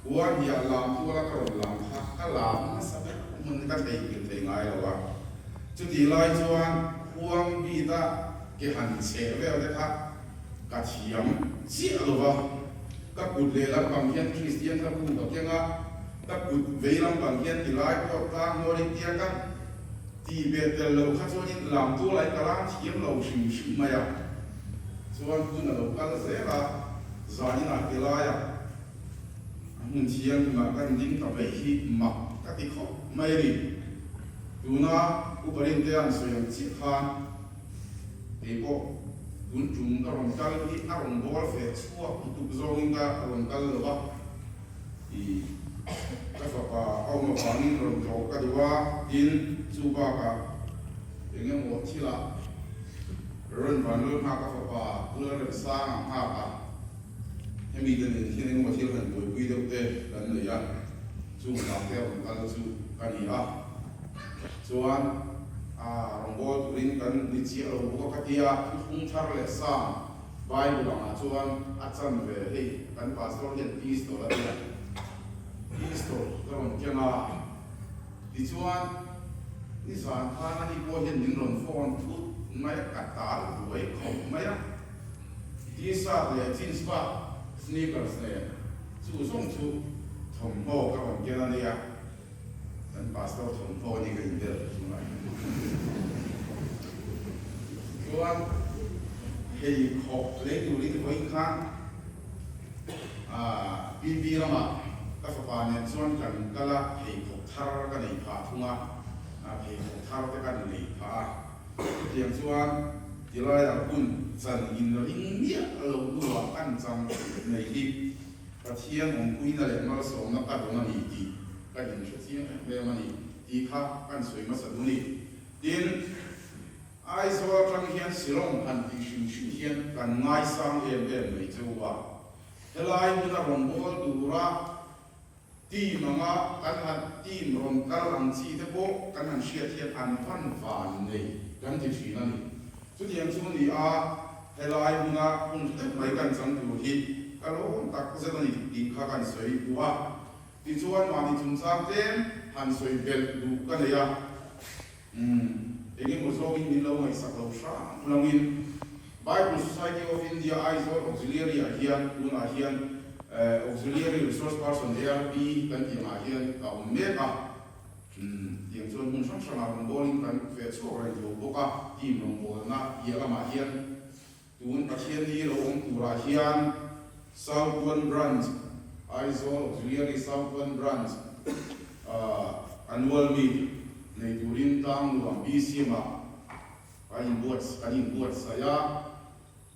Khuan hiah lam tuala ka rawn lam kha ka lam hmasa ber hmun ka theihnghilh thei ngai lo a. Chutih lai chuan khuang bita ke han cheh vel te kha ka thiam chiah lo va. Ka kut lehlam pang hian Kristian hla bu ka keng a, ka kut veilam pang hian tilai pawh tlang hmuarin tia ka tih ve tel lo kha chuanin lam tualai ka lam thiam lo hrim hrim mai a. Chuan hun a lo kal zel a, zaninah tilaiah a hmun thianghlimah kan ding ta mai hi mak ka ti khawp mai a ni. Tuna Upa Rintea an sawi ang chiah khan kei pawh tun tum ka rawn kal hi a rawn bawl fe chhuak lutuk zawngin ka rawn kal lo va, ih ka fapa a awm avangin rawn tlawh ka duh a, tin chu bakah eng emaw thilah rawn van lul nghak a fapa Lalremsanga nghak a. Hemi te nen hian engemaw thil han buaipui deuh te kan nei a, chung vang te a rawn kal chu ka ni a. Chuan a rawnbawl turin kan ni chiah lo bawk a ka tia, thuthlung thar leh sang Bible angah chuan a chan ve hei kan pastor hian pistol a tia, pistol ka rawn keng a. Tichuan nizan khan ani pawh hian min rawn phone thut mai a, ka tal buai khawp mai a. T-shirt leh jeans bak sneakers nen chu zawng chu thawmhnaw ka rawn ken a nia, kan pastor thawmhnaw a ni ka inbel chungah hian. Chuan pheikhawk lei turin vawiin khan PB ramah ka fapa nen chuan kan kal a, pheikhawk thar ka nei phah thung a, pheikhawk thar te kan lei phah a. Chutiang chuan tilaiah hun chan in ring miah lo hnuah kan chang nei hi Pathian awmpuina leh malsawmna ka dawng a ni tih ka inhre chiang em em a ni tih kha kan sawi hmasa duh a ni. Tin, Aizawl atang hian Shillong han tih hrim hrim hian kan ngaisang em em mai che u a, helai hmuna rawnbawl tura Team anga kan han team rawn kal ang chi te pawh kan han hriat hian an van van nei kan ti thin a ni. Chutiang chu ni a, helai hmuna hun tha deuh mai kan chang tur hi ka lawm tak zet a ni tih kha kan sawi duh a. Tichuan mahni chungchang tlem han sawi belh duh ka nei a. Umm, engemaw zawngin min lo ngaihsak lo hrang langin Bible Society of India Aizawl Auxiliary ah hian tunah hian Auxiliary Resource Person, ARP, kan tih angah hian ka awm mek a. Umm, tiang chuan hmun hrang hrangah rawngbawlin kan feh chhuak reng tho bawk a, team rawngbawlna piah lamah hian Tun Pathianni lo awm turah hian South One Branch, Aizawl Auxiliary South One Branch, Annual Meet nei turin Tlangnuam BCM-ah kan inbuat kan inbuatsaih a.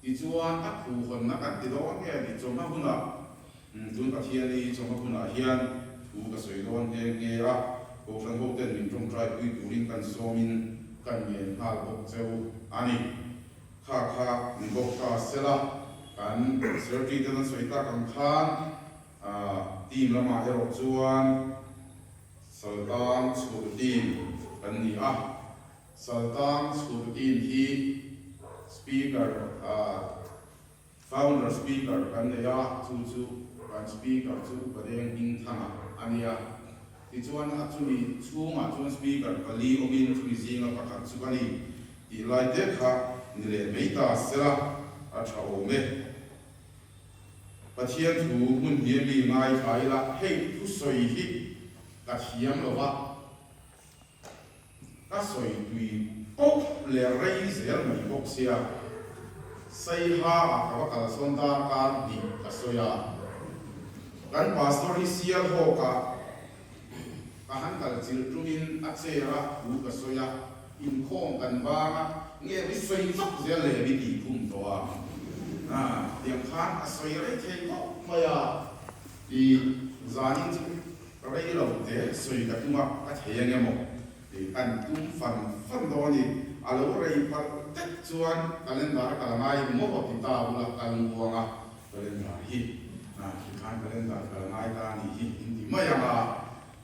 Tichuan a phuhawnna kan ti dawn nge ni chawhma hunah, tun Pathianni chawhma hunah hian thu ka sawi dawn nghe nghe a, Kohhran hoten min tawngtai pui turin kan sawmin kan ngen nghal bawk cheu a ni. Kha kha ni bawk ta sela, kan Secretary ten an sawi tak ang khan team lamah erawh chuan Saltang chhur team kan ni a, Saltang chhur team hi Speaker Founder Speaker kan nei a, chu chu kan Speaker chu Upa Deng Hmingthanga a nia. Tichuan a chumi chhungah chuan Speaker pali awmin chumi zinga pakhat chu ka ni. Tih lai te kha ni leh mai ta sela a tha awm e. Pathian thu hmun hi mi ngaithla ila hei thusawi hi ka thiam lo va, ka sawi tui pawp leh rei zel mai bawk sia, Saiha ah ka va kalsawn darkar hnih ka sawi a, kan pastor hi Sialhawk ah Ka han kal chilh tungin a chair a thu ka sawi a, inkhawm kan vang a, nge mi sawi vak zel leh mi tih khum tawh a, tiang khan a sawi rei thei khawp mai a, i zanin chu rei lo te sawi ka tum a, ka thei ang emaw tih kan tum fan fan dawn a ni, a lo rei palh tek chuan calendar a kal ngai maw ti ta bula kal muang a. Calendar hi tikhan calendar kal ngai ta a nih hi in ti mai ang a,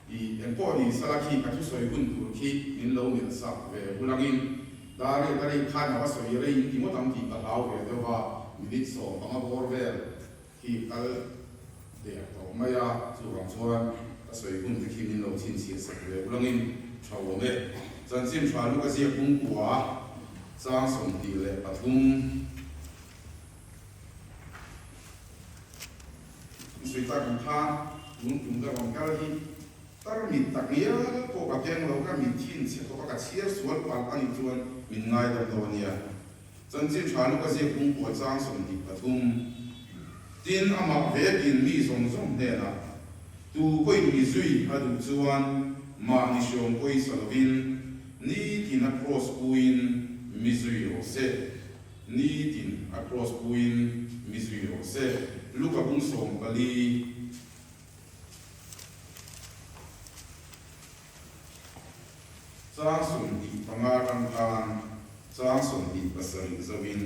i engpawh ni sala khi ka thusawi hun tur khi min lo melh sak ve bulangin Dari dari khan a va sawi rei in ti ngawt ang tih ka hlau ve deuh a, minute 15 bawr vel khi kal. Der tawh mai a, chuvang chuan ka sawi hun te khi min lo chhinchhiah sak ve ulangin tha awm e. Chanchin tha lu ka ziak pungkua chang 23. An sawi tak ang khan tun tum ka rawn kal hi tarmit tak ngial pawh ka keng lo, ka mit thinchhe khawp a ka chhiar sual palh a nih chuan min ngaidam dawn nia. Chanchin tha lu ka ziak pungkua chang 23. Tin, amah vekin mi zawng zawng hnenah, Tu pawhin mi zui a duh chuan mahni hriawm pawisa lovin nitin a kraws puiin mi zui rawh se. Nitin a kraws puiin mi zui rawh se. Luka bung 14. Chang 25 atang khan chang 27 zoin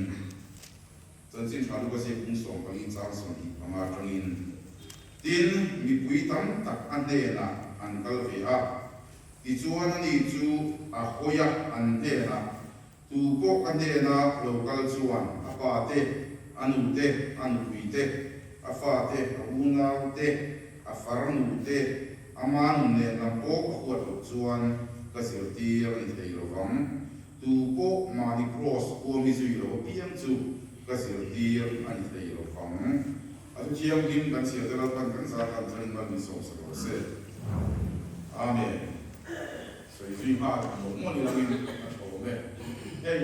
Chanchin Tha Luka ziak bung 14 chang 25 atangin Tin, mipui tam tak a hnenah an kal ve a, tichuan ani chu a hawi a, an hnenah, Tu pawh ka hnena lo kal chuan a pa te, a nu te, a nupui te, a fa te, a unau te, a farnu te, Ama nun nen lam pawh a huat loh chuan ka zirtir a ni thei lo vang. Tu pawh mahni kraws huami zui lo apiang chu ka zirtir a ni thei lo vang. A thu thianghlim kan chhiar te Lalpan kan zar tan tharin mal min sawmsak rawh se. Amen. Sawi zui nghal mawlh mawlh ilangin a tha awm e. Hei,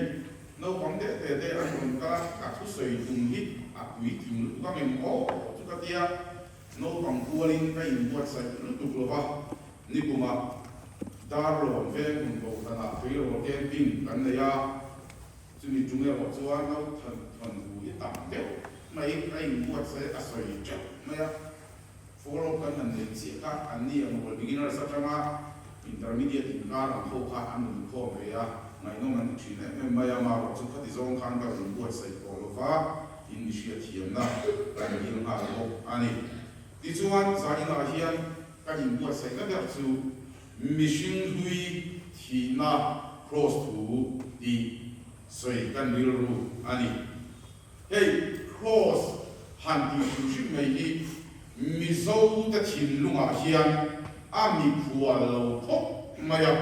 naupang deuh te te an rawn kal a, ka thusawi tum hi a puitling lutuk ang em aw chu ka tia. Naupang kualin ka inbuatsaih lutuk lo va, nikumah Darlawn veng hmun kohhranah tleirawl camping kan nei a, chumi tum erawh chuan nauthawn thu hi tam deuh mai ka inbuatsaih a sawi teuh mai a, follow up kan han nei chiah kha an ni ang rual beginners atanga intermediate inkar ang ho kha an rawn inkhawm ve a, ngaihnawm an ti thin em em mai a, marawh chu khati zawng khan ka rawn inbuatsaih tawh lo va. In mi hriatthiamna kan dil nghal bawk a ni. Tichuan, zaninah hian kan inbuatsaihna ber chu mihring hlui thihna kraws thu tih sawi kan rilru a ni. Hei kraws han tih hrim hrim mai hi Mizote thinlungah hian a mikhual lo khawp mai a.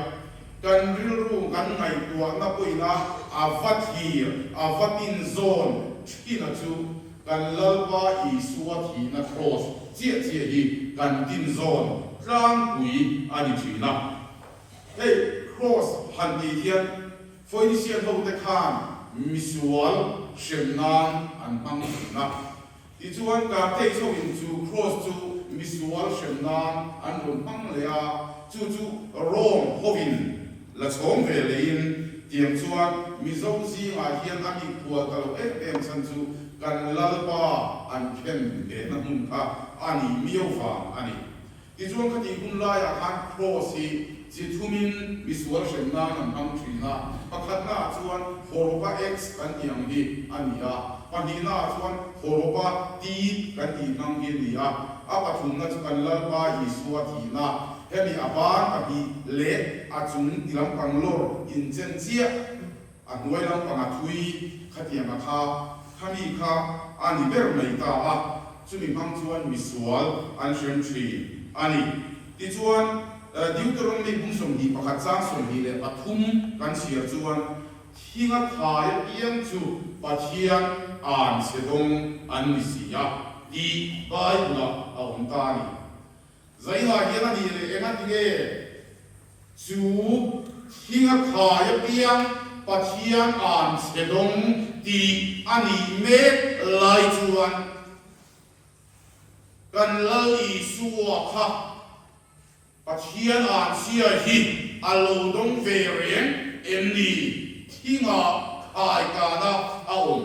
Kan rilru kan ngaihtuahna pawhin a a va thlir, a va tinzawn thina chu kan Lalpa Isua thihna kraws chiah chiah hi kan tinzawn tlangpui a ni thin a. Hei kraws han tih hian Phoenician hote khan misual hrem nan an hmang thin a. Tichuan, Carthage hoin chu Cross chu misual hrem nan an rawn hmang leh a, chu chu Rome hoin la chhawng ve lehin tiang chuan Mizo zingah hian a mikhual ta lo em em chhan chu kan Lalpa an khen lehna hmun kha a nih miau vang a ni. Tichuan khatih hun laiah khan Cross hi chi thumin misual hrem nan an hmang thin a, pakhatnaah chuan hawrawpa X kan tih ang hi a ni a, pahnihnaah chuan hawrawpa T kan tih hmang hi a ni a, a pathumna chu kan Lalpa Isua thihna, hemi a ban pahnih leh a chung ti lampang lawr inchen chiah a hnuai lampang a thui khatianga kha khami kha a ni ber mai ta a, chumi hmang chuan misual an hrem thin a ni. Tichuan, Deuteronomy bung 21 chang 23 kan chhiar chuan, Thinga thai apiang chu Pathian an chhe dawng an ni si a, tih Bible-ah a awm ta a ni. Zainah hian a nih leh eng a ti nge? Chu thinga khai apiang Pathian an chhe dawng tih a nih mek lai chuan kan Lal Isua kha Pathian an chhia hi a lo dawng ve reng em ni? Thinga khai kana a awm.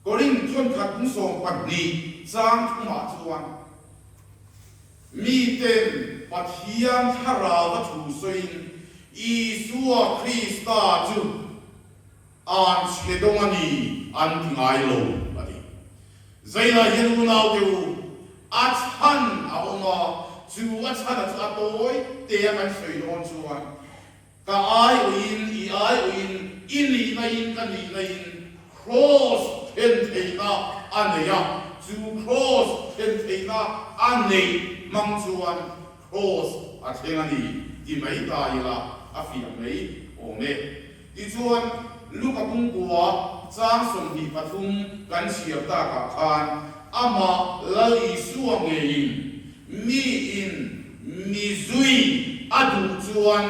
Korinth thawnkhat bung 12 chang thumah chuan, Miten Pathian thlarau a thu sawiin Isua Krista chu an chhe dawng a ni an ti ngai lo, a ti. Zailah hian unaute u, a chhan a awm a, chu a chhana chu a tawi te a kan sawi dawn chuan, Ka ai uiin, i ai uiin, i nihna in ka nihna in Kraws then theihna a nei a. Chu Kraws thlen theihna a neih hmang chuan Kraws a thleng a ni ti mai ta ila a fiah mai awm e. Tichuan, Luka pungkua chang 23 kan chhiar takah khan amah Lal Isua ngeiin miin mi zui a duh chuan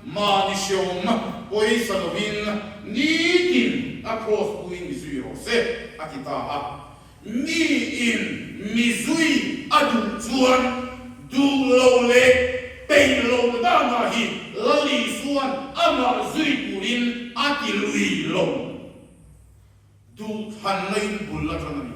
mahni hreawm pawisa lovin nitin a kraws puin mi zui rawh se a ti ta a. Miin mi zui a duh chuan duh lo leh peih lo danah hi Lal Isua'n amah zui turin a ti lui lo. Duh thlanna in bul a tan a ni.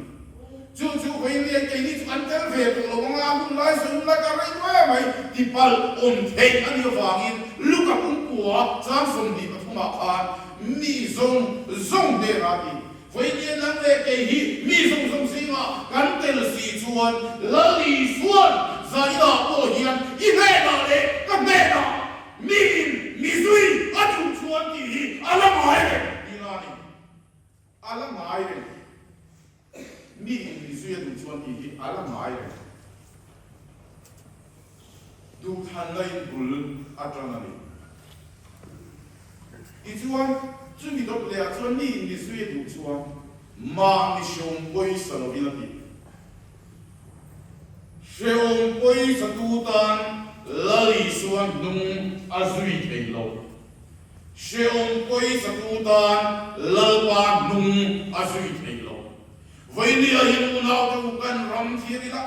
Chu chu vawiin keini chu an tel ve tawh lo anga hun lai sawi hun lai ka rei duai mai ti palh awm theih a nih avangin Luka pumkua chang 23 ah khan mi zawng zawng hnenah a ti. Vawiin nang leh kei hi mi zawng zawng zingah kan tel si chuan Lal Isua'n zaninah pawh hian i hnenah leh ka hnenah miin mi zui a duh chuan tih hi a la ngai reng tihna a ni. A la ngai reng. Miin mi zui a duh chuan tih hi a la ngai reng. Duhthanna in bul a tan a ni. Tichuan, chumi dawt lehah chuan mi in mi zui a duh chuan mahni hreawm pawisa lovin a ti. Hreawm pawisa tu tan Lal Isua hnung a zui thei lo. Hreawm pawisa tu tan Lalpa hnung a zui thei lo. Vawinia hian unaute u kan ram thlir ila,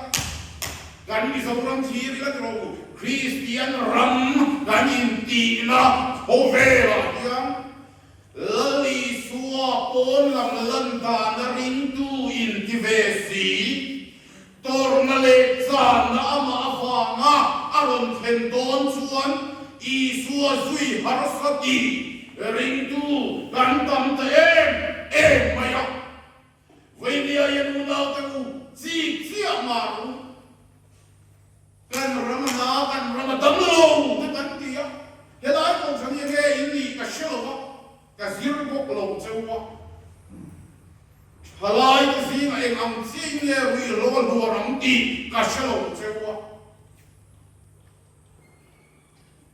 kan Mizoram thlir ila tiraw u, Kristian ram kan intihna khawvelah hian Lal Isua pawn lam lan dana ringtu inti ve si, tawrhna leh channa amah avanga a rawn thlen dawn chuan Isua zui harsa tih ringtu kan tam ta em em mai a. Vawinia hian unaute u chik chiah mah ru. Kan ram a hna, kan ram a dam lo te kan ti a, helai kohhran hi enge in nih ka hre lo va, ka zir bawk lo cheu a. Thalai te zingah eng ang chiah in nge ruihhlo a hluar ang tih ka hre lo cheu a.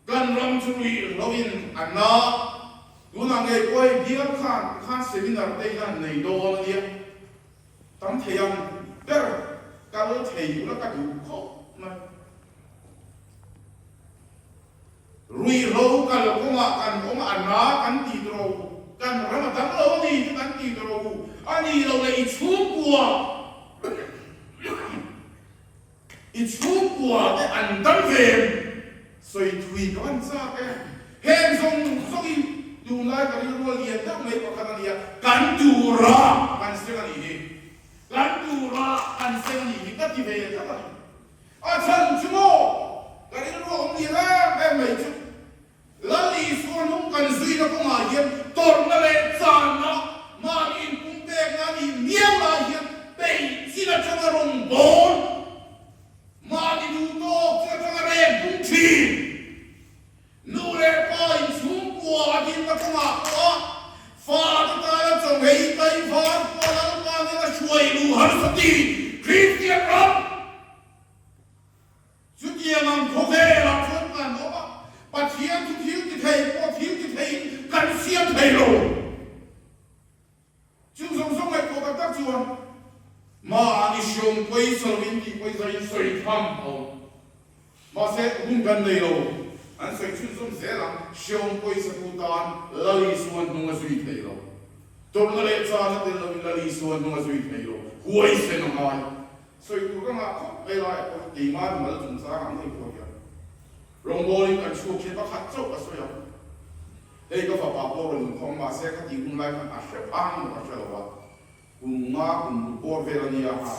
Kan ram chu ruihhloin a na. Tunah ngei pawh hei bial khan khan seminar te in an nei dawn a nia. Tam thei ang ber kal thei ula ka duh khawp mai. Ruihhlo kal kawngah kan awm a na kan ti tawh rawh u. Kan ram a dang lo a ni chu kan ti tawh rawh u. A nih loh leh i chhungkua I chhungkua te an dam ve em? Sawi thui ka van chak e. Heng zawng zawng hi tunlai ka rilru a lian deuh mai pakhat a nia, kan tura kan seng a nih hi. Kan tura kan seng a nih hi ka ti ve tlat a ni. A chhan chu maw ka rilru a awm lian em em mai chu. Lal Isua hnung kan zuina kawngah hian tawrhna leh channa, mahni inpumpekna a nih miau lai hian peih chin atanga rawn bawl, mahni duh tawk chin atanga rek bung thin. Nu leh pa inchhungkua a dinna kawngah pawh a fate tana chawnghei taivar pawh Lalpa nena hruai luh harsa ti Kristian ram. Chutiang ang khawvelah chuan kan awm a, Pathian chu thil ti thei pawh thil ti theiin kan siam thei lo. Chu zawng zawng ngaihtuah tak tak chuan mahni hriawm pawisa loin tih pawisa in sawi tham a awm. Mahse, hun kan nei lo, an sawi chhunzawm zel ang, hriawm pawisa tu tan Lal Isuan hnung a zui thei lo. Tawrhna leh chana tel loin Lal Isuan hnung a zui thei lo, huaisen a ngai. Sawi tur ka ngah khawp mai laiah pawh hi keimah ni mal chungchang ang hei pawh hian rawngbawlin kan chhuak thin pakhat chauh ka sawi ang. Hei ka fapa pawh rawn inkhawm mahse ka tih hun lai khan a hre phang emaw ka hre lo a, kum nga kum ruk bawr vel a nia kha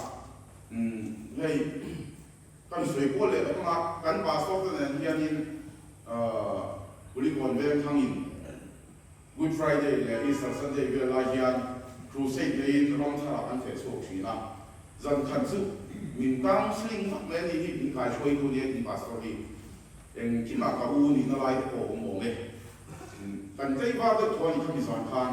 umm hei kan sawi kual leh vek ang a, kan pastor te nen hianin ahh Kulikawn Vengthangin Good Friday leh Easter Sunday vel lai hian crusade neiin ram tharah kan feh chhuak thin a, zan khat chu min counselling vak mai a ni hi, min kaihruaitu nia tin pastor hi engkimah ka u nihna lai te pawh a awm awm e. Kan tlei var deuh tho a ni khami zan khan,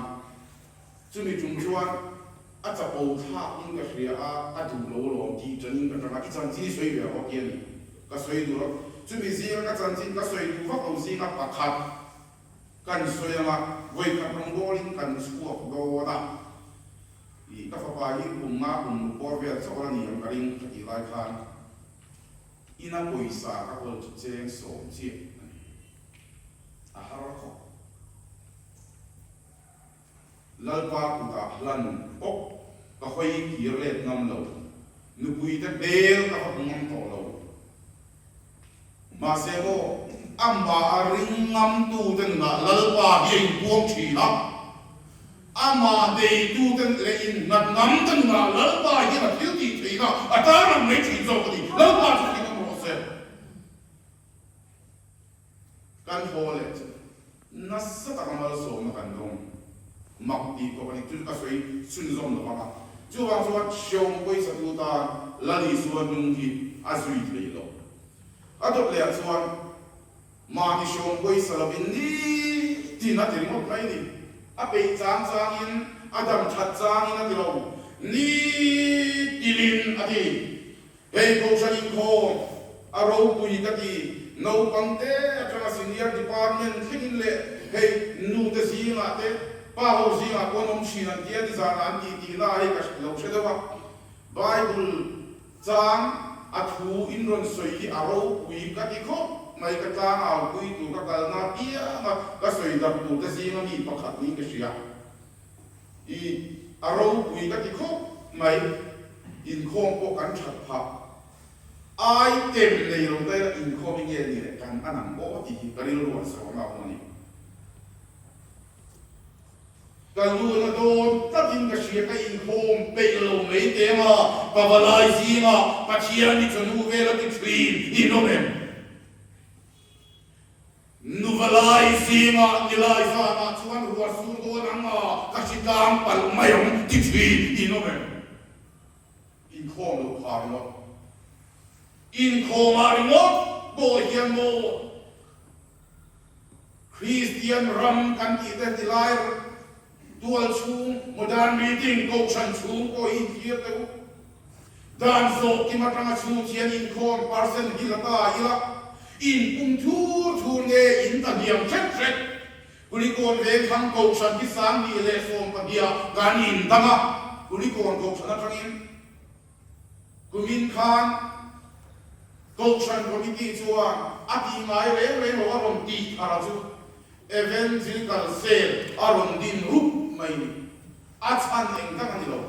chumi tum chuan. A chapo thlak in ka hria a, ka duh lo alawm tih ṭan in ka ṭang a, i chanchin i sawi ve rawh ti a ni. Ka sawi duh lo. Chumi zinga ka chanchin ka sawi duh vak lo zinga pakhat kan sawi anga vawikhat rawngbâwl in kan chhuak dawn a. Ih, ka fapa hi kum nga kum ruk bawr vel chauh a la ni ang ka ring ka tih lai khan ina pawisa ka kawl chu cheng sawm chiah a ni. A har khawp. Lalpa kutah hlan awk ka hawi kir let ngam lo, nupuite hmel ka va hmu ngam tawh lo. Mahse maw, amah a ring ngamtute nunah Lalpa hi a inpuang thin a, amah neitute leh innghat ngamte nunah Lalpa hian a thil tih theihna a tarlang mai thin zawk a ni. Lalpa chu thing awm rawh se. Kan haw leh chu nasa taka malsawmna kan dawng mak tih khawp a ni. Chu chu ka sawi chhunzawm lo vang a. Chuvang chuan hreawm pawisa tu tan Lal Isua hnung hi a zui thei lo. A dawt leh ah chuan mahni hreawm pawisa lovin nitin a ti ringawt mai ni. A peih chang changin, a dam that changin a ti lo. Nitilin a ti. Hei Kohhran inkhawm a ropui ka ti, naupang te atanga senior department thlengin leh hei nu te zingah te, pa ho zingah pawh an awm thin an tia nizanah an tih tihna ah hei ka lo hre deuh a. Bible chang a thu in rawn sawi hi a ropui ka ti khawp mai, ka tlangau pui tur ka kalna apianga ka sawi darh tur te zinga mi pakhat niin ka hria. I a ropui ka ti khawp mai, inkhawm pawh kan that phah. Item nei lo ta ila inkhawm i nge ni leh kan an ang aw tih hi ka rilru ah zawhna a awm a ni. Ka luna dawn tlatin ka hria ka inkhawm peih lo mai teng a, pavalai zingah Pathian i chawhnu vel a ti thin in awm em? Nuvalai zingah nilai zanah chuan ruah sur dawn ang a, ka hri tlang palh mai ang ti thin in awm em? Inkhawm loh kha ringawt. Inkhawmah ringawt pawh hian maw Kristian ram kan tih te tilai tual chhung modern meeting kohhran chhung pawh hi inthlir teh u. Dan zawh kim atanga chhung thian inkhawm percent hi la ta ila, in pum thur thur nge in ta hniam hret hret. Kulikawn Vengthlang kohhran hi 2012 ah kan indang a, Kulikawn kohhran atangin kumin khan kohhran committee chuan a tih ngai reng reng lo a rawn tih thar a chu Evangelical Cell a rawn din rup mai ni. A chhan eng dang a ni lo.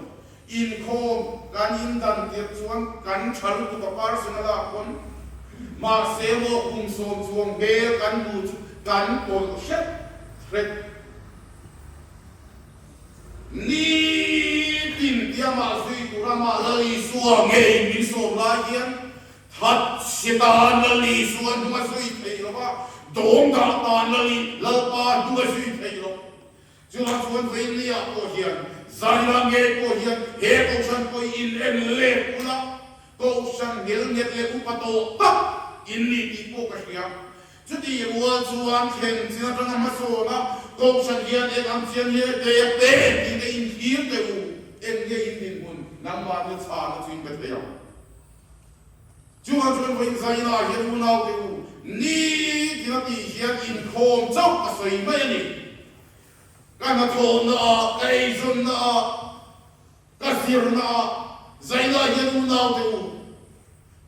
Inkhawm kan indan tirh chuan kan tha lutuk a personal ah pawn mahse maw kum sawm chuang hmel kan hmu chu kan pawlh hret hret. Nitin tia mah zui tura mah Lal Isua ngei min sawm lai hian that si tan Lal Isua hnung a zui thei lo va, dawng dah tan Lal Lalpa hnung a zui thei lo. Chuvang chuan Vainliah pawh hian, Zaila ngei pawh hian he kohhran pawh hi in en let ula, kohhran ngel nghet leh upa tawh tak in ni tih pawh ka hria. Chutih rual chuan thlen chin atanga hmasawn a, kohhran hian eng ang chian hi tek te tih te in thlir teh u, eng nge in dinhmun nangmahni chhahna chu in pe thei ang. Chuvang chuan vawiin Zaina hian unaute u ni tin a tih hian inkhawm chauh a sawi mai a ni. Ka hnathawhna ah, ka eizawnna ah, ka zirna ah Zaina hian unaute u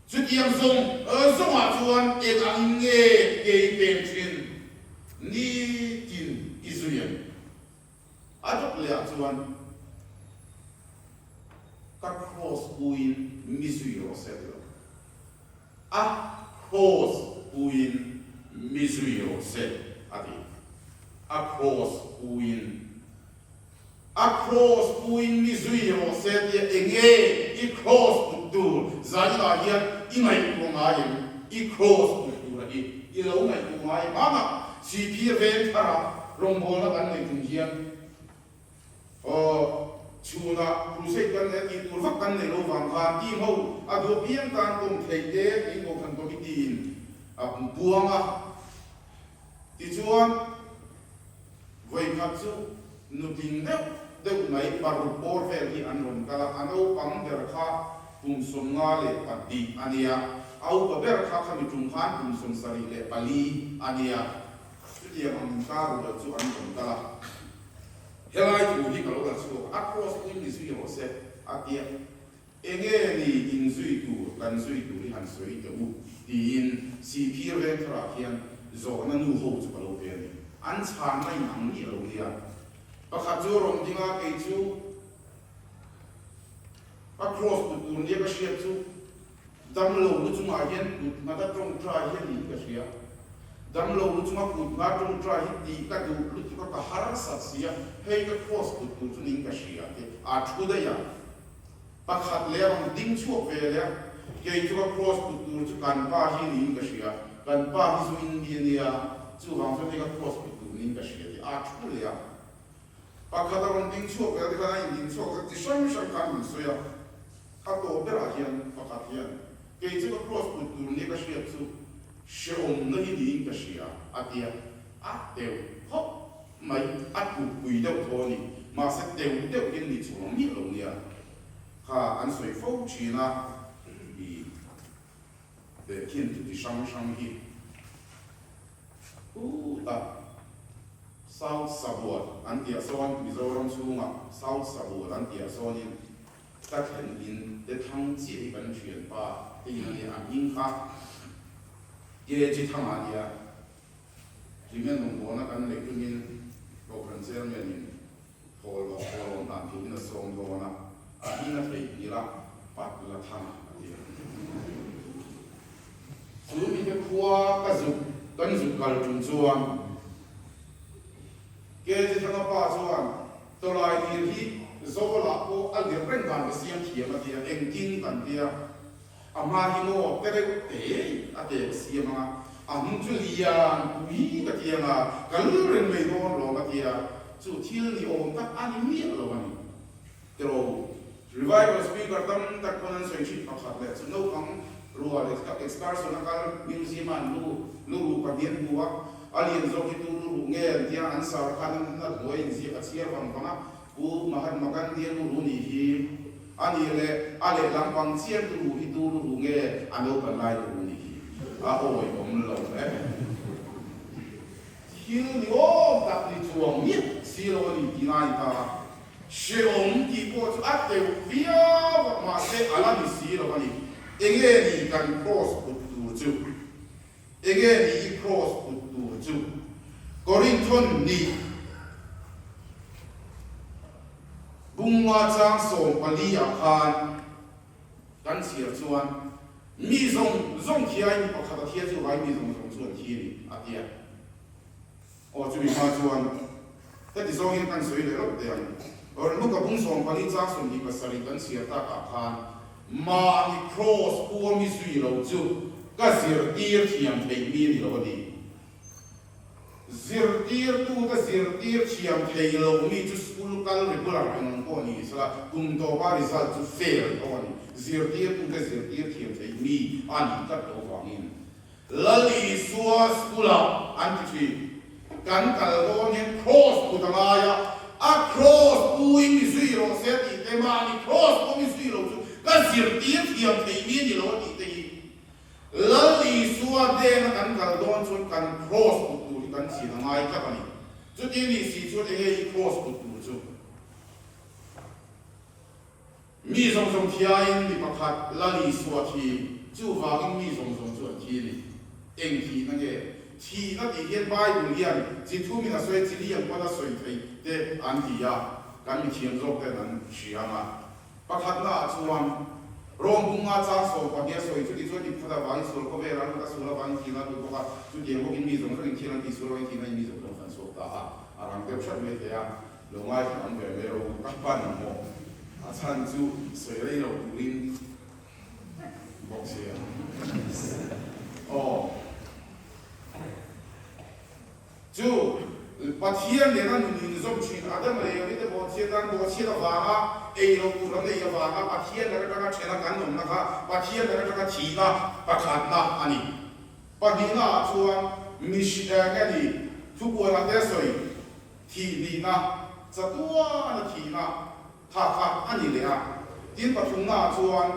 chutiang zawng zawngah chuan eng angin nge kei peng thin ni tin i zui ang? A dawt leh ah chuan ka cross puiin mi zui rawh se ti lo. A cross puiin mi zui rawh se a ti. A cross puiin. A cross puiin mi zui rawh se tia enge i cross put tur zainah hian i ngaihtuah ngai em? I cross put tur a hi i lo ngaihtuah ngai em? Hmanah Sihphir veng thara rawngbawlna kan neih tum hian Aw, chhunah crusade kan nei a tih tur vak kan nei lo vang khan team ho a duh apiang tan kawm theih te tiin Kohhran Committee in a buang a. Tichuan, vawikhat chu nutling deuh. deuh mai paruk bawr vel hi an rawn kal a, a naupang ber kha kum 52 a nia, a upa ber kha khami tum khan kum 74 a nia. Chutiang ang inkar rual chu an rawn kal a, helai thu hi ka lo la chhuak a, cross pui mi zui rawh se a tia. Enge ni inzui tur kan zui tur hi han sawi teh u tiin Sihphir vengtharah hian zawhna nu ho chu ka lo pe a ni. An chhanna in ang miah lo nia. Pakhat chu a rawn ding a, kei chu ka cross put tur nia ka hriat chu Damlo lu chungah hian kut nghata tawngtai hi a niin ka hria. Damlo lu chunga kut ngha tawngtai hi tih ka duh lutuk a, ka harsat si a, hei ka cross put tur chu niin ka hria te a thu daih a. Pakhat leh a rawn ding chhuak ve leh a, kei chu ka cross put tur chu kan pa hi niin ka hria, kan pa hi zu in mi a nia, chuvang chuan hei ka cross put tur niin ka hria te a thu leh a. Pakhat a rawn ding chhuak ve a, tikhan a inding chhuak zet chi hrang hrang khan min sawi a. A tawp berah hian pakhat hian kei chu ka cross put tur nia ka hriat chu hrehawmna hi niin ka hria a tia, a teu khawp mai, a tlukpui deuh thaw a ni, mahse teu deuh hian ni chhuang miah lo nia kha an sawi fo thin a, i tehkhin chu ti hrang hrang hi Hutah South Sabual an tih ah sawn Mizoram chhungah South Sabual an tih ah sawnin Ka thlen in te thang chiah hi kan thianpa te in a nia, a hming kha KG Thanga a nia. Cement rawngbawlna kan neih tumin Kohhran Chairman in thawhlawm thawhlawm dan turin a sawm dawn a, a hming a theihnghilh a, Patla Thanga a ti a. Chu mite khua ka zuk kan zuk kal tum chuan KG Thanga pa chuan Tawlai lir hi Zawlah pawh a lir reng dan ka siam thiam a tia, engtin kan tia. A hma hi maw te reuh te a te ka siam ang a, a hnung chu lian pui ka ti ang a, ka lul reng mai dawn lawm a tia, chu thil ni awm tak a ni miah lo a ni. Tiraw Revival speaker tam tak pawn an sawi thin pakhat leh chu naupang rual excursion a kal museum a an lu lu ruh pahnih an hmu a, a lian zawk hi tu lu ruh nge an tia an sar khan an hna hnuai in ziak a chhiar vang vang a, Pu Mahatma Gandhi a lu ruh nih hi a nih leh a lehlam pang chiam lu ruh hi tu lu ruh nge a naupan lai lu ruh nih hi a awi awm lo e. Thil ni awm tak ni chuang miah si lo a ni tih na a ni ta. Hrehawm tih pawh chu a teuh viau a, mahse a la ni si lo a ni. Enge ni kan cross put tur chu? Enge ni i cross put tur chu? Korinthon nih bunga chang 14 ah khan kan chhiar chuan mi zawng zawng thiain mi pakhat a thia chu vai mi zawng zawng chu an thi a ni a ti a. Aw chumi hma chuan heti zawng hian kan sawi leh lawk teh ang. Luka bung 14 chang 27 kan chhiar takah khan mahni cross pu ami zui lo chu ka zirtir thiam theih mi a ni lo a ti. Zirtirtute zirtir thiam thei lo mi chu school kal regular eng ang pawh ni sela kum tawpa result chu fail tho a ni. Zirtirtute zirtir thiam theih mi a nih tlat lo vangin Lal Isua school-ah an ti thin. Kan kal dawn hian cross put a ngai a, a cross puin mi zui rawh se a tih te, mahni cross pawh mi zui lo chu ka zirtir thiam thei mi a ni lo a tih te hi Lal Isua hnena kan kal dawn chuan kan cross put tur hi kan chin a ngai tlat a ni. Chuti a nih si chuan enge i cross put tur chu? Mi zawng zawng thiain mi pakhat Lal Isua thi, chuvangin mi zawng zawng chu an thi a ni. Eng thihna nge? Thihna tih hian Bible hian chi thumin a sawi, chi liang pawn a sawi theih te an ti a, kan mithiam zawk ten an hria ang a. Pakhatna ah chuan Rome bunga chang 12 a sawi, chuti chuan mi pakhat avangin sual khawvel a lut a, sual avangin thihna a lut bawk a, chutiang bawkin mi zawng zawngin thil an tih sual avangin thihna in mi zawng zawng an chhuak ta a, a rang deuh hrat mai thei a. Lo ngaithla ang ve mai ro ka hman maw? A chhan chu sawi rei lo turin bawk sia. Aw. Chu Pathian nena nun inzawm thin Adam leh Evi te bawhchhiat tan bawhchhiat avanga ei lo tur an ei avanga Pathian laka atanga thena kan awmna kha Pathian laka atanga thihna pakhatna a ni. Pahnihna ah chuan mihring nge ni thupuanah te sawi thih hnihna. Chatuan a thihna kha kha a ni leh a. Tin, pathumnaah chuan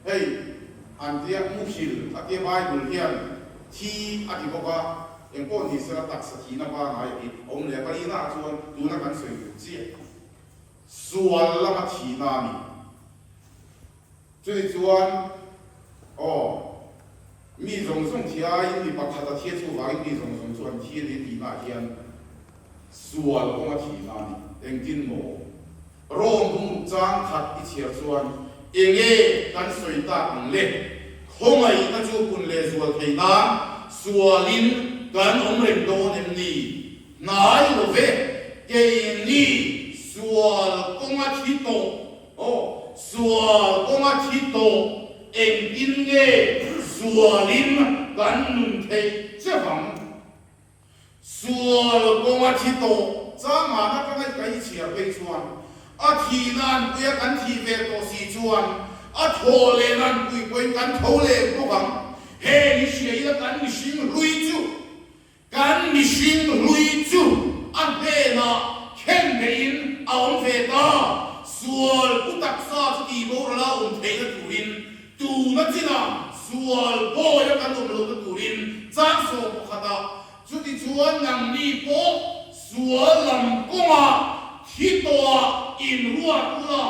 hei an tia muhil a tia Bible hian thi a ti bawk a, engpawh ni sela taksa thihna pangngai hi a awm leh a. Palinaah chuan tuna kan sawi tur chiah sual lama thihna a ni. Chuni chuan, aw, mi zawng zawng thi aiin mi pakhat a thi a chuvangin mi zawng zawng chu an thi a ni tihnaah hian sual kawnga thihna a ni. Engtin maw? Rom bung chang khat i chhiar chuan enge kan sawi tak ang le? Khawngaihna chu pun leh zual thei nan sualin kan awm reng dawn em ni? Hnai lo ve, keini sual kawnga thi tawh Aw, sual kawnga thi tawh engtin nge sualin kan nun theih che vang? Sual kawnga thi tawh changana ka ngaihtuah i chhiar phei chuan a thih nan puia kan thih ve tawh si chuan a thaw leh nan pui pawhin kan tho leh bawk ang. Heng i hria ila kan mihring hlui chu Kan mihring hlui chu a hnenah khen beihin a awm ve ta. Sual pu taksa chu tih borala awm theihna turin tuna chinah sual bawia kan awm lohna turin chang sawm pakhatah chutichuan nangni pawh sual lam kawngah thi tawhah inruat ula,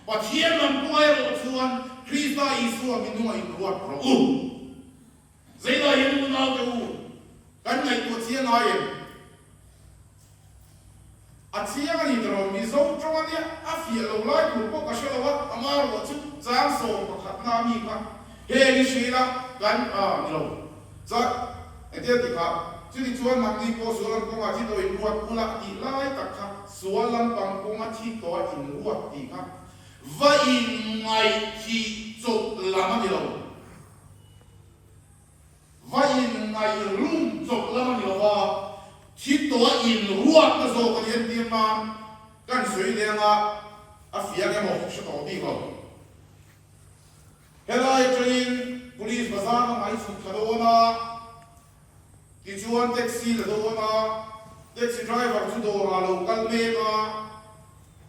Pathian lam kawngah erawh chuan Krista Isua minungah inruat rawh u. Zeilai hian unaute u, kan ngaihtuah chiang ngai em? A chiang a ni ta lo, Mizo tawng a nia, a fiah lo lai tur pawh ka hre lo a, ama ruah chu chang 11 na mi kha heng i hria ila kan a ni lo. Chuan engtia ti kha, chuni chuan nangni pawh sual lam kawnga thi tawh in ruat ula tih lai tak kha sual lampang kawnga thi tawh in ruat tih kha va inngaih thih chawp lam a ni lo. Va in ngaih rum chawp lam a ni lo va, thi tawh a in ruatna zawk a ni entir nan kan sawi leng a, a fiang emaw hre tawh bik lo. Helai atangin Police bazar lamah i chhuk thla dawn a, tichuan taxi la dawn a, taxi driver chu dawrah a lo kal mek a,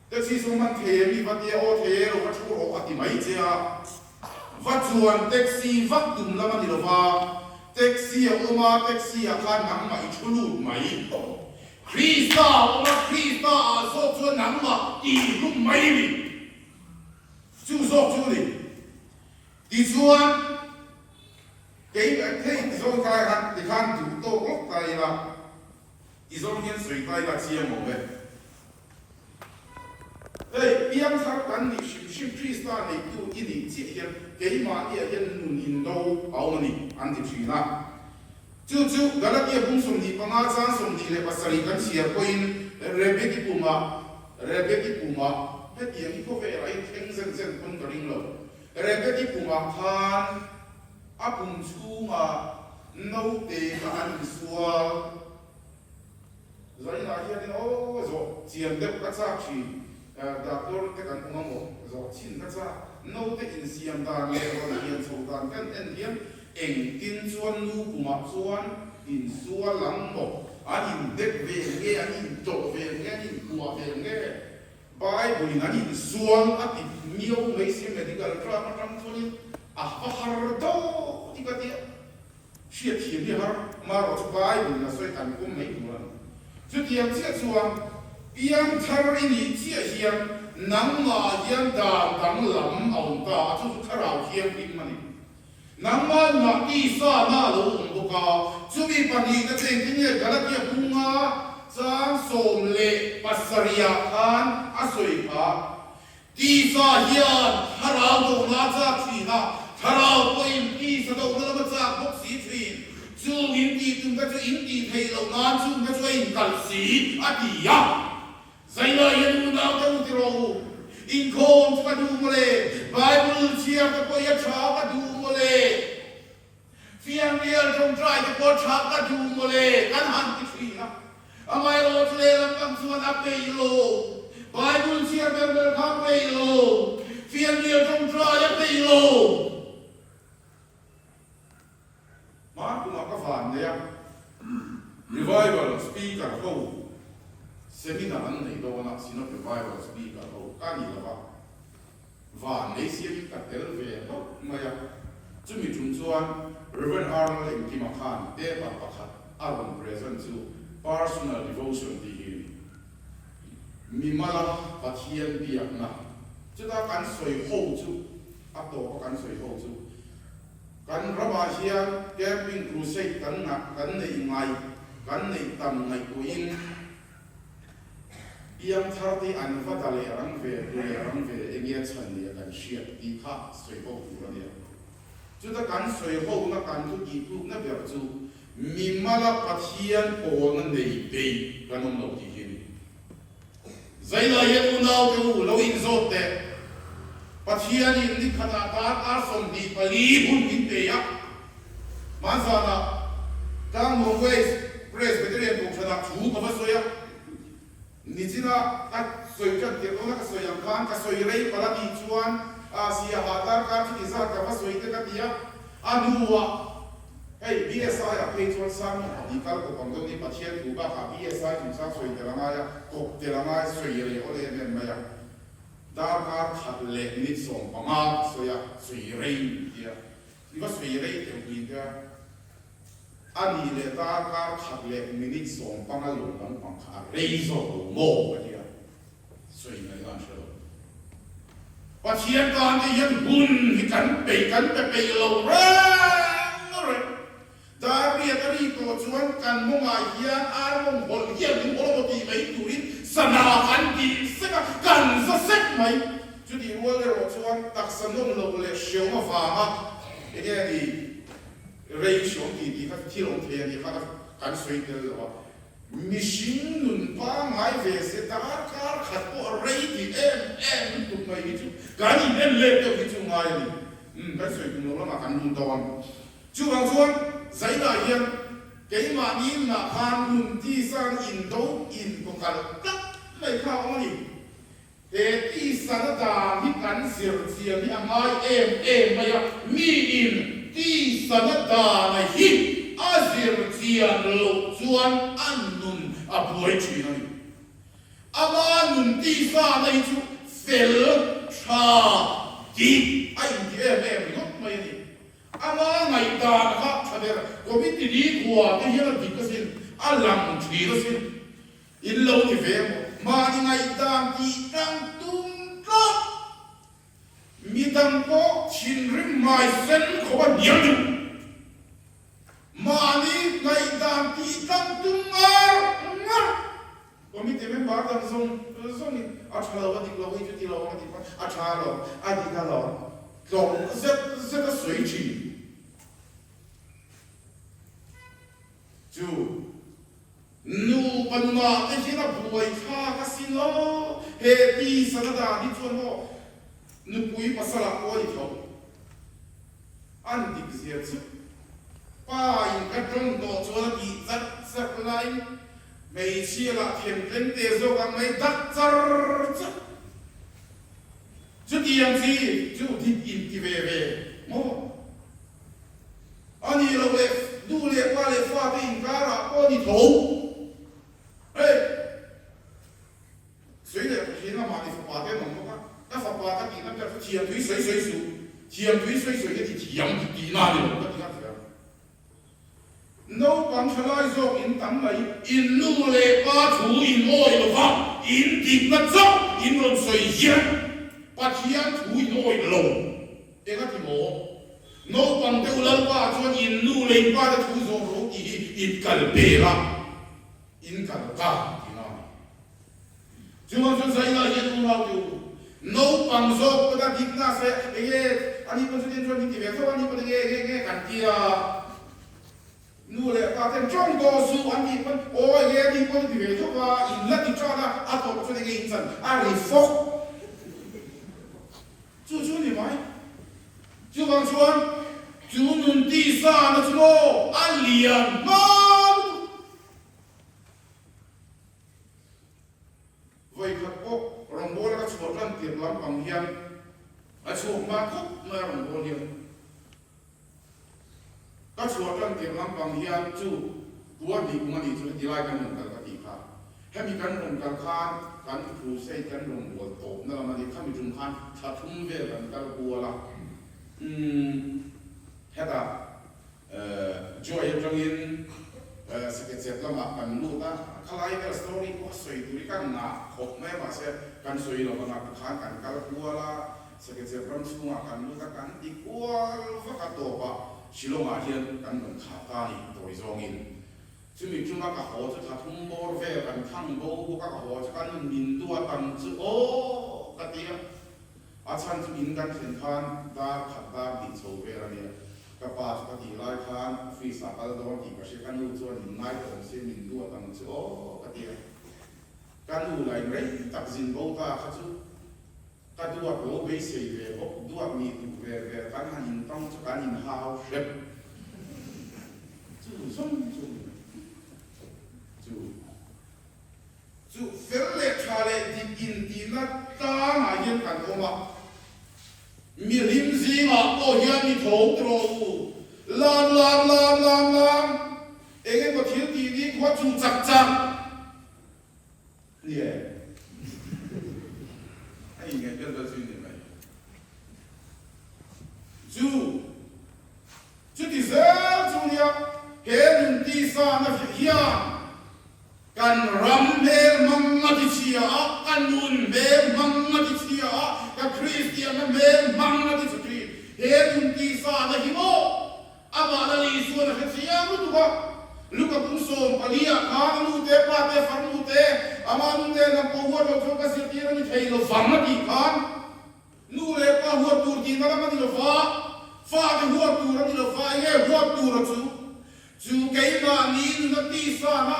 Taxi chu hman thei em i va tia aw thei e lo va thu rawh a ti mai che a, va chuan taxi vak tum lam a ni lo va, taxi a awm a, taxi ah khan nangmah i thu lut mai. Krista a awm a, Krista ah zawk chuan nangmah tih hlum mai a ni. Chu zawk chu a ni. Tichuan kei hei ti zawng kai khan tikhan duh tawk lawk ta ila, ti zawng hian sawi ta ila chiang awm e. Hei, piangthar kan nih hrim hrim Krista neitu i nih chiah hian keimahniah hian nun indo a awm a ni, an ti thin a. Chu chu Galatia bung 25 chang 27 kan chhiar pawhin Rebeki pumah, Rebeki pumah, hetiang hi khawvelah hi thleng zen zen pawn ka ring lo. Rebeki pumah khan a pum chhungah naute kha an insual. Zainah hianin aw zawh chian deuh ka chak thin, doctor te kan awm a maw zawh chin ka chak, naute insiam dan leh rawn hian chho dan kan en hian engtin chuan nu pumah chuan insual ang maw, an indek ve nge, an intawh ve nge, an inkuah ve nge, Bible in an insual a ti miau mai sia medical term atang chuanin a va har deuh ti ka tia. Hriatthiam hi har marawh chu Bible in a sawi kan pawm mai tur a ni. Chutiang chiah chuan piangthar i nih chiah hian nangmah hian dan danglam a awm ta a, chu chu Thlarau Thianghlim a ni. Nangmah nunah tisa na a lo awm bawk a, chumi pahnihna chu engtin nge Galatia bunga chang 17 ah khan a sawi kha. Tisa hian thlarau dohna a chak thin a, thlarau pawhin tisa dohna lam a chak bawk si thin. Chung in tih tum te chu in tih theih loh nan chung te chu a inkalh si, a ti a. Zailai hian unau te u ti rawh u, inkhawm chu ka duh mawle, Bible chhiar te pawh hi a tha ka duh mawle, Fianrial ṭawngṭai te pawh ṭha ka duh mawle kan han ti ṭhin a. Amaherawhchu lehlam pang chuan a peih lo. Bible chhiar ber ber kha a peih lo. Fianrial ṭawngṭai a peih lo. Hman kumah ka van nei a, Revival speaker ho seminar an nei dawn a. Synod Revival Speaker ho ka ni lo va, van lei siamin ka tel ve hlauh mai a. Chumi tum chuan Rev. Arnold Engkima khan paper pakhat a rawn present chu Personal Devotion tih hi a ni. Mimala Pathian biakna chuta kan sawi ho chu a tawpa kan sawi ho chu kan ramah hian Camping Crusade kan ngah kan neih ngai kan neih tam ngaihtuahin piangthar te an va da leh rang ve tu leh rang ve enge a chhan nia kan hriat tih kha sawi ho tur a nia. Chuta kan sawi hona kan thu tihtlukna ber chu mimala Pathian pawlna nei peih kan awm lo tih hi a ni. Zailai hian unaute u lo inzawt teh. Pathianin ni khatah darkar 24 hun min pe a. Hmanzanah Tlangnuam West Presbyterian Kohhranah thu ka va sawi a. Nichina ka sawi tan tirh dawna ka sawi ang khan ka sawi rei palh a tih chuan Siaha darkar chu ti zat ka va sawi te ka ti a, a hnuah hei BSI ah phei chuan sermon pahnih kal kawp ang deuh ni Pathian thu bakah BSI chungchang sawi tel a ngai a, kawp tel a ngai sawi rei awl em em mai a, darkar khat leh minute 15 ka sawi a, sawi rei tia i va sawi rei teuh ni tia. A nih leh darkar khat leh minute 15 lo lampang kha a rei zawk lo maw ka ti a, sawi ngaih dan hre lo. Pathian tan te hian hun hi kan peih kan pe peih lo reng reng. Dar riat a ri tawh chuan kan mawngah hian ar mawng hawlh hian min hawlh amaw tih mai turin sana kan tih sek a, kan za sek mai. Chutih rual erawh chuan taksa nawm loh leh hreawm avanga enge a ni? Rei hriawm tih tih kha thil awm thei a nih kha kan sawi tel lo a, mihring nun pangngai ve se darkar khat pawh rei tih em em lutuk mai hi chu kan in en let deuh hi chu ngai a ni. Umm kan sawi tum lo lamah kan lut dawn. Chuvang chuan Zainah hian keimahni nunah khan nun tisan indo inkawkalh tlat mai kha a awm a ni. He tisana dan hi kan zir chian hi a ngai em em mai a, miin tisana dana hi a zir chian loh chuan a nun a buai thin a ni. Ama nun tisana hi chu fel, tha, dik a inti em em ringawt mai a ni. Ama ngaihdan kha tha ber, committee ni khua te hian a dik asin, a lang thin asin. In lo ni ve maw? Mahni ngaihdan tih tlang tum tlat. Midang pawh thinrim hmai sen khawp a hnial duh. Mahni ngaihdan tih tlang tum ngar ngar. Committee member dang zawng zawngin a tha lo a dik lo hei chu ti lo ang a tih pawn a tha lo a dik a lo tlawm zet zet a sawi thin. Chu nupa nunah te hian a buai thlak asin aw, he tisa na dan hi chuan maw nupui pasal ah pawh a ni tho. An dik zia chu pa in ka tawng tawh chuan a tih char char laiin hmeichhia lah them tlem te zawk ang mai dak char char. Chutiang chi chu dik in ti ve ve maw? A nih loh leh nu leh pa leh fate inkarah pawh a ni tho. Hei! Sawi leh Pathian a mahni fapa te an awm bawk a, ka fapa ka tihna ber chu thiam tui sawi sawi suh, thiam tui sawi sawi ka ti thiam tihna a ni lo ka ti nghat zel. Naupang thalai zawk in tam mai. In nu leh pa thu in awi lo va, in dikna chauh in rawn sawi hian Pathian thu in awi lo. Eng a ti maw? Naupang deuh Lalpa chuan in nu leh in pa te thu zawh rawh tih hi in kal pel a, in kal ta tihna a ni. Chuvang chuan Zaina hian unau te u, naupang zawk pawn a dikna se enge ani pawn chutiang chuan min ti ve tho a, ani pawn enge enge enge kan ti a, nu leh pa ten tawng tawh suh an tih pawn aw enge ani pawn a ti ve tho a, in la ti tan a, a tawp chuan enge in chan a ri fawk. Chu chu ni mai. Chuvang chuan chu nun tisa na chu maw a lian hma lutuk. Vawikhat pawh rawngbawla ka chhuah tan tirh lampang hian a chhuak hma khawp mai a rawngbâwl hian. Ka chhuah tan tirh lampang hian chu puar hnih kum a nih chu heti lai kan rawn kal ka tih kha. Hemi kan rawn kal khan kan crusade kan rawn bual tawpna lam a ni. Khami tum khan thla thum vel kan kal kual a. Umm hetah Joy atangin Sakechep lamah kan lut a, khalai vel story pawh a sawi tur hi ka ngah khawp mai a, mahse kan sawi lo anga tikhan kan kal kual a, Sakechep ram chhungah kan lut a, kan ti kual vak a tawpah Shillong-ah hian kan rawn thah ta a ni tawi zawngin. Chumi chunga ka haw chu thla thum bawr vel kan thang bo bawk a, ka haw chu kan min duat ang chu aw ka ti a. A chhan chu in kan thlen khan dar khat dar hnih chho vel a nia. Ka pa chu ka tih lai khan office ah kal dawn tih ka hria, ka nu chuan min ngai tawh se min duat ang chu aw ka ti a. Ka nu la in rei tak zin bo ta kha chu ka duat lo beisei ve bawk, duat nih duh ve ve kan han intawng chu kan inhau hrep chu zawng chu chu. Chu fel leh tha leh dik intihna tlangah hian kan awm a, mihlim zingah pawh hian mi tho tawh u, lam lam lam lam lam, eng emaw thil tih ni khua chu chak chak ni e, a inngaih vel vel chu ni mai. Chu chuti zel chu nia he nun tisa na hian Kan ram hmel hmang a ti chhia a, ka nun hmel hmang a ti chhia a, ka Kristianna hmel hmang a ti chhe thin. He nun tihsahna hi maw amah la ni chuan a hre chiang lutuk a. Luka kum 14 ah khan a nu te, pa te, farnu te, ama nu te lam pawh huat loh chuan ka zirtir a ni thei lo vang a tih khan nu leh pa huat tur tihna lam a ni lo va, fate huat tur a ni lo va, enge huat tur a chu? Chu keimahni nuna tihsana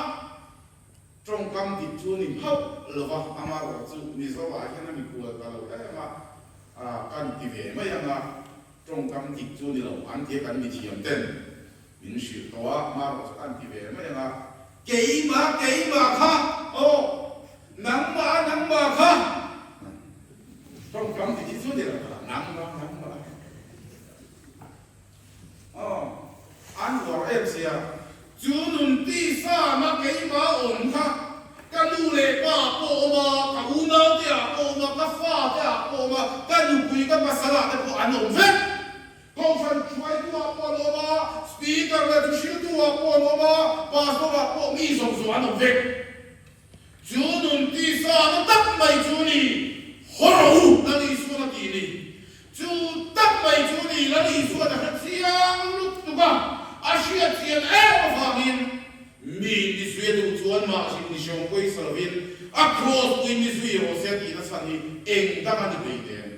tawngkam dik chu ni hauh lova, amarawh chu Mizoah hian a mikhual ta lo em a, kan ti ve mai ang a, tawngkam dik chu ni lo an tia kan mithiam ten min hrilh tawh a, amarawh chu kan ti ve mai ang a, keimah keimah kha aw, nangmah nangmah kha tawngkam dik hi chu ni lo, nangmah nangmah. Aw, an uar em sia. Chu nun tisa na keimah awm kha ka nu leh pa ah pawh awm a, ka unau te ah pawh awm a, ka fa te ah pawh awm a, ka nupui ka pasal ah te pawh an awm vek. Kohhran hruaitu ah pawh an awm a, speaker leh thuhriltu ah pawh an awm a, pastor ah pawh mi zawng zawng an awm vek. Chu nun tisa na tak mai chu ni, haw rawh u, Lal Isuan a tih ni. Chu tak mai chu ni, Lal Isuan a hre chiang lutuk a, a hriat chian em avangin mi ni zui a duh chuan mahni ni hreawm pawisa lovin a kraws pui ni zui rawh se a tihna chhan hi eng dang a ni hleinem.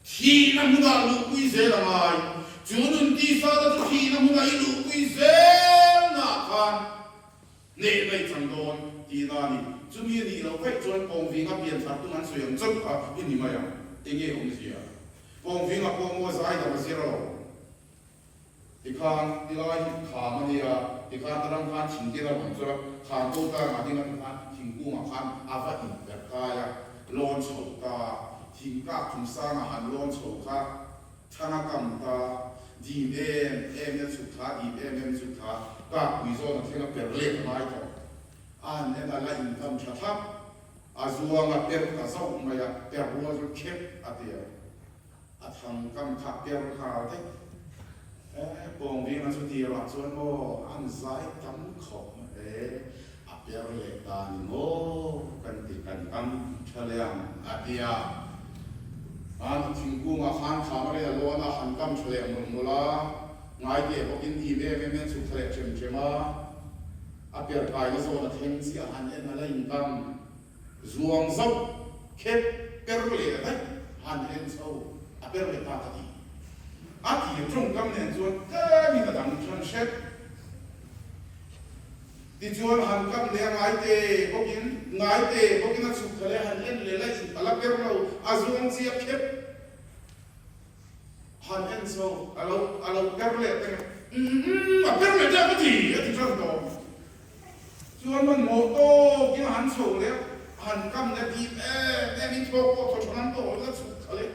Thihna hmunah luhpui zel a ngai. Chu nun tisa na chu thihna hmunah i luhpui zelnaah khan Hneh mai chang dawn tih na a ni. Chumi a nih loh vaih chuan Pawngvinga pian thar tum an sawi ang chauh kha i ni mai ang. Enge awmzia? Pawngvinga pawh maw zai dam a zir lo. Tikhan tilai hi kham a nia, tikhan a ram khan thing ken a rawn chawr a, kham ko tlangah ding a tikhan thingkungah khan a va inperh kai a, lawn chho ta, thing kak chung sangah han lawn chho kha, Thlang a kam ta, dim em em in a chhuk thla, dim em em chhuk thla, kak pui zawn a thleng a per lek a ngai tawh. A han en a, la inkam tha thlap, a zuang a per ta zauh mai a, per rual chu khep a ti a, a thang kam kha per nghal daih. Eh, Pawngvinga chu tirah chuan maw an zai tam khawp mai e, a per leh ta ni maw kan ti kan kam tha leh ang a ti a. An thingkungah khan thlam a rei a lawn a, han kam tha leh mawlh mawlh a, ngaite bawkin dim em em hian chhuk tha leh ṭhem ṭhem a, a per kaina zawn a thleng chiah han en a la inkam zuang zauh khep per leh daih han en chho a per leh ta ka ti. A tir ṭawngkam nen chuan tlemin a dang ṭhan hret. Tichuan han kam leh a ngaite bawkin ngaite bawkin a chhuk thla leh han en leh la in a la per lo, a zuang chiah khep han en chho a lo a lo per leh ta nge umm a per leh ta ka ti a ti tan tawh. Chuan hmanhmawh tawkin a han chho leh a, han kam leh dip em em in thawk pawh thaw tha ngam tawh lo a chhuk thla leh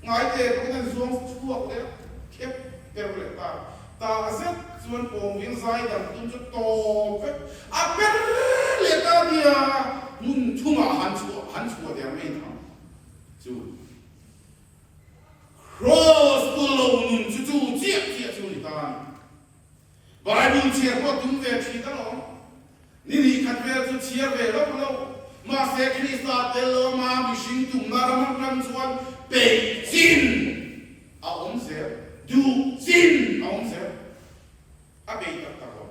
ngaite bawkin an zuang chhuak leh a khep per leh ta. Tah zet chuan pawngveng zai dang tum chu tawp vek a per leh ta nia, hmun thumah han chhuah han chhuah der mai thang chu. Kraws pu lo nun chu chu chiah chiah chu ni ta a ni. Bible chhiar pawh tum ve thin alawm. Ni hnih khat vel chu chhiar ve lo lo. Mahse Krista tel lo ama mihring tumna ram atang chuan peih chin a awm zel, duh chin a awm zel. A bei tak tak lo.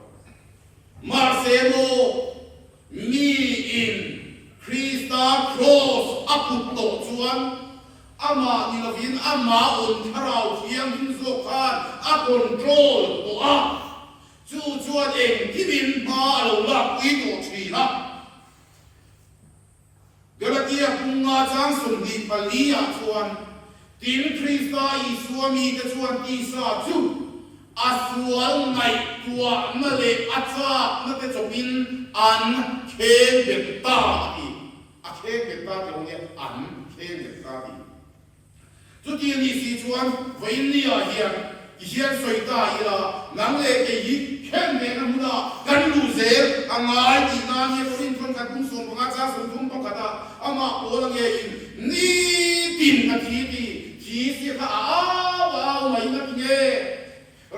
Mahse maw miin Krista kraws a put tawh chuan amah ni lovin amah awn thlarau thianghlim zawk khan a control tawh a, chu chuan engkimin hma a lo lakpui tawh thin a. Galatia punga chang 24 ah chuan, Tin, Krista Isua mite chuan tisa chu a sual ngaihtuahna leh a chakna te chawpin an kheng bet ta a ti. A kheng bet ta tih awm nia, an kheng bet ta a ti. Chuti a nih si chuan vawiinnia hian ti hian sawi ta ila, nang leh kei hi khen vehna hmuna kan luh zel a ngai tih nan hian Korin thawn khat bung 15 chang 31 ah amah pawl a ngeiin nitin ka thi ti thi sia kha a au a au mai na ti nge?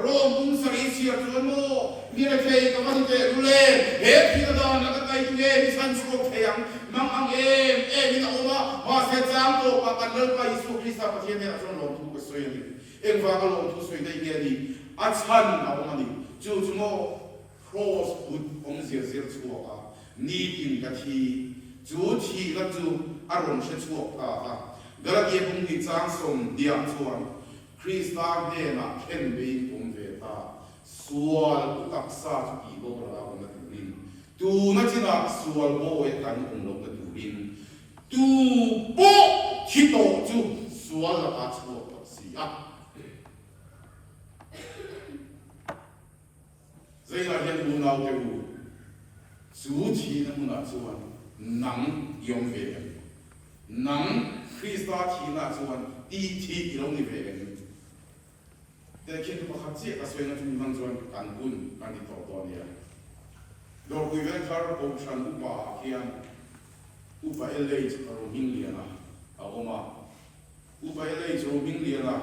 Rom bung sarih chhiar chuan maw mi rethei ka va ni teh lul em? He thil a dan a ka kai tu nge mi chhan chhuak thei ang? Mang ang em em in a awm a, mahse chang tawpah kan Lalpa Isua Krista Pathian hnenah chuan lawmthu ka sawi a ni. Engvanga lawmthu sawi daih nge a ni? A chhan a awm a ni. Chu chu maw Kraws kut awmzia zir chhuak a, nitin ka thi. Chu thihna chu a rawn hre chhuak ta a. Galatia bung hnih chang 20 chuan Krista hnenah khen beiin awm ve ta, sual u taksa chu tih boral a awmna turin, tuna chinah sual bawi a kan awm lohna turin, tu pawh thi tawh chu sual lakah chhuak tawh si a. Zeinah hian unaute u, chu thihna hmunah chuan nang i awm ve em? Nang Krista thihnaah chuan tih thih i lo ni ve em? Tehkhin pakhat chiah ka sawi na chung hmang chuan kan hun kan ti tawp dawn nia. Dawrpui Vengthar Kohhran Upa ah khian Upa LH Rohmingliana a awm a. Upa LH Rohmingliana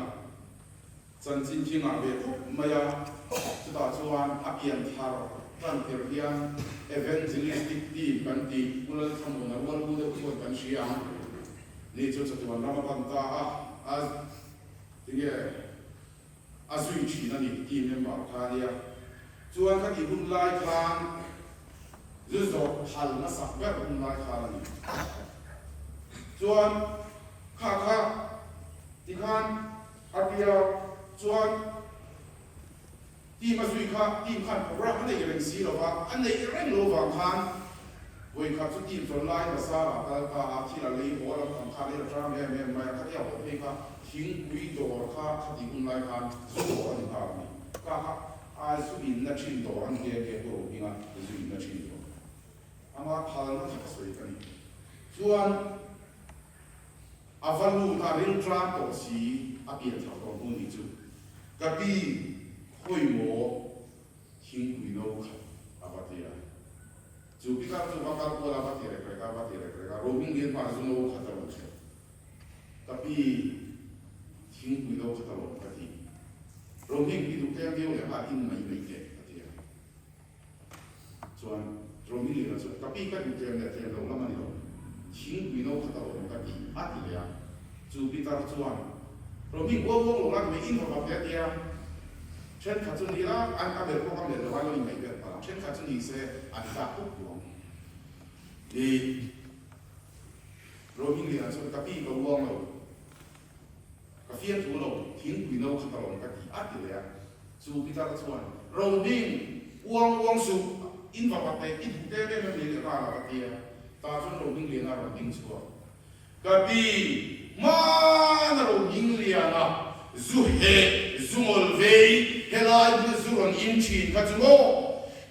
Chanchin thing ah ve khawp mai a, chutah chuan a pian thar tan tir hian Evangelistic Team kan tih Pu Lalthamuna rual u deuh chuan kan hria ang. Ni chu chatuan ram a pan ta a, a tinge a zui thin a ni team member kha a nia. Chuan khatih hun lai khan zu zawrh phal hmasak ber hun lai khan a ni. Chuan kha kha tikhan. A tia chuan team a zui kha team khan program a nei reng si lo va, a neih reng lo vang khan vawi khat chu team chuan lai bazar ah kal ta a, thil a lei haw lampang khan ei a ṭam em em mai a, khatia haw phei kha thingpui dawr kha khatih hun lai khan zu dawr a ni nghal a ni. Ka kha a zu inna ṭhin dawr an nghe nghe pawh hminga zu inna ṭhin dawr ama phalna kha ka sawi ka ni. Chuan. A va lut a, ril tlang tawh si, a pian thar tawh hnu nih chu. Ka pi, khawi maw thingpui no khat a va ti a. Chu pitar chu va kal kual a, va ti rek rek a, va ti rek rek a, Rohing lian pa zu no khat a rawn chhep. Ka pi, thingpui no khat a rawn ka ti. Rohing i duh tlem viau leh a, in mai mai teh a ti a. Chuan Romiliana chuan, Ka pi ka duh tlem leh tlem lo lam a ni lo, thingpui no khat a awm ka ti a ti leh a. Chu pitar chuan, Romi uang uang lo la ti mai, in vawrh hle a ti a. Thenkhat chu ni la, an ka melh pawh ka melh lo a, lo ingaih vel palh ang. Thenkhat chu ni se an tlak pup pup ang. Ih, Romiliana chuan, Ka pi ka uang lo. Ka fiam thu lo, thingpui no khat a rawn ka ti a ti leh a. Chu pitar chuan, Rohning, uang uang suh, in va va teh, i duh tlem em em leh nghal a ka ti a. Tah chuan Rohning Liana a rawn ding chhuak. Ka pi, hmana Rohning Liana zu heh, zu ngawl vei, helai hmuna zu rawn in thin kha chu maw?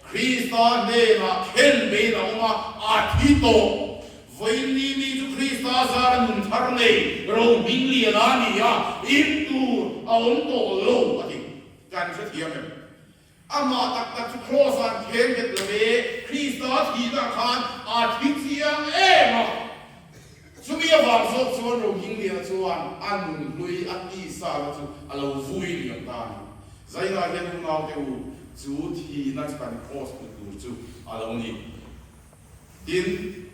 Krista hnenah khen bein a awm a, a thi tawh. Vawiinni mi chu Krista zara nun thar nei rohming lian a ni a, in tur a awm tawh lo a ti. Kan hrethiam em? Amah tak tak chu Kraws-ah an kheng nghet lo e, Krista thihna khan a thi chiang em a. Chumi avang zawk chuan Rohingliana chuan a nunhlui a tisa na chu a lo vui liam ta a ni. Zainah hian unaute u, chu thihna chu kan Kraws hmu tur chu a lo ni. Tin,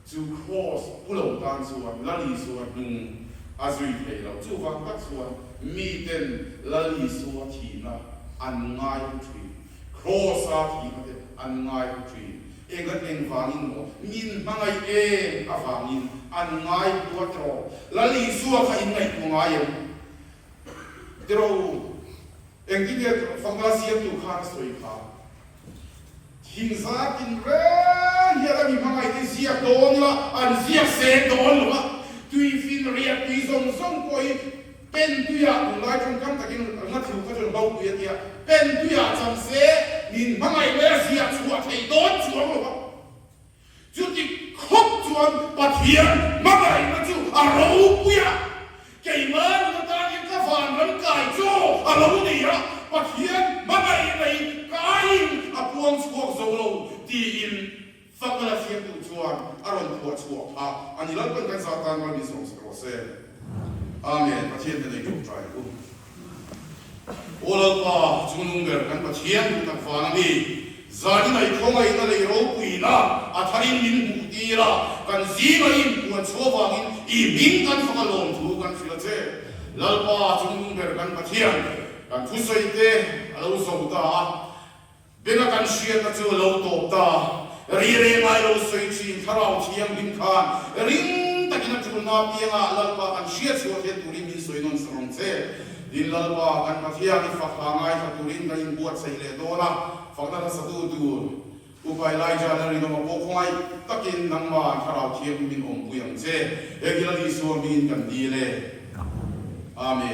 chu Kraws pu lo tan chuan Lal Isua hnung a zui thei lo. Chuvang tak chuan miten Lal Isua thihna an ngai hu thin. Kraws-a thihna te an ngai hu thin. Enga engvangin maw? Min hmangaih em avangin an ngai hu a tawh. Lal Isua kha in ngaihtuah ngai em? Tiraw u, engtin nge fakna siamtu khan a sawi kha? Thingzar tin reng hian a mi hmangaihte ziak dawn ila an ziak seng dawn lo a, tuifin riak tui zawng zawng pawh hi pen tuiah tunlai tawngkam takin ringa thil kha chuan ho tui a tia, pen tuiah chang se min hmangaih mai a ziah chhuah theih dawn chuang lo a. Chuti khawp chuan Pathian hmangaihna chu a ropui a, keimah nun atangin ka vanram kai chaw a lo ni a, Pathian hmangaihna hi kaiin a puang chhuak zo lo tiin fakna la siamtu chuan a rawn phuah chhuah kha a ni. Lalpan kan zah tan mal min sawm sak rawh se. Amen. Pathian te nei tawngtai u. Aw Lalpa, chungnung ber kan Pathian duh tak van a mi. Zanin ai khawngaihna lei ropuina a tharin min hmuh tir a, kan zinga i inpuan chhuah vangin i hming kan fak a lawm thu kan hrilh a che. Lalpa, chungnung ber kan Pathian, kan thusawi te a lo zo ta a. Benga kan hriatna chu a lo tawp ta. Ri reng ai lo sawi thin Thlarau Thianghlim khan ring takin a tulna apiangah Lalpa kan hriat chhuah theih turin min sawi nawn sak ang che. Tin, Lalpa kan Pathian i fak hla ngaithla turin kan inbuatsaih leh dawn a, fakna hla satu tur Upa Elijah Lalrinawma pawh khawngaih takin nangmah Thlarau Thianghlim in awmpui ang che. He Gilal Isua hmingin kan dil e. Amen.